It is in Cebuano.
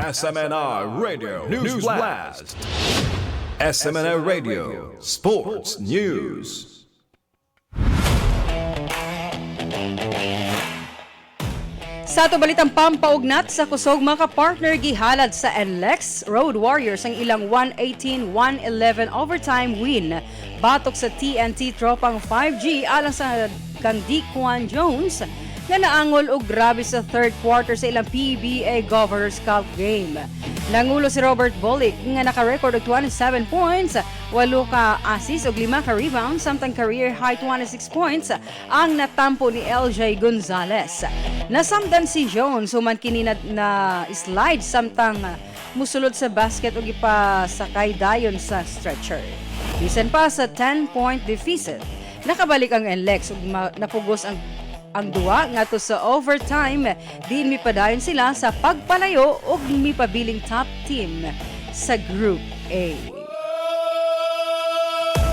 SMNI Radio News Blast. SMNI Radio Sports News. Sa ato balitang pampaugnat sa kusog, mga kapartner, gihalad sa NLEX Road Warriors ang ilang 118-111 overtime win batok sa TNT Tropang 5G alang sa kang Dequan Jones nga naangol og grabe sa third quarter sa ilang PBA Governors Cup game. Nangulo si Robert Bolick nga naka-record og 27 points, 8 ka assist ug 5 ka rebounds, samtang career high 26 points ang natampo ni LJ Gonzalez. Nasamdan si Jones human kini na slide samtang musulod sa basket ug ipasakay dayon sa stretcher. Bisan pa sa 10-point deficit, nakabalik ang NLEX ug napugos ang duwa ngadto sa overtime, diin mipadayon sila sa pagpalayo ug mipabiling top team sa Group A.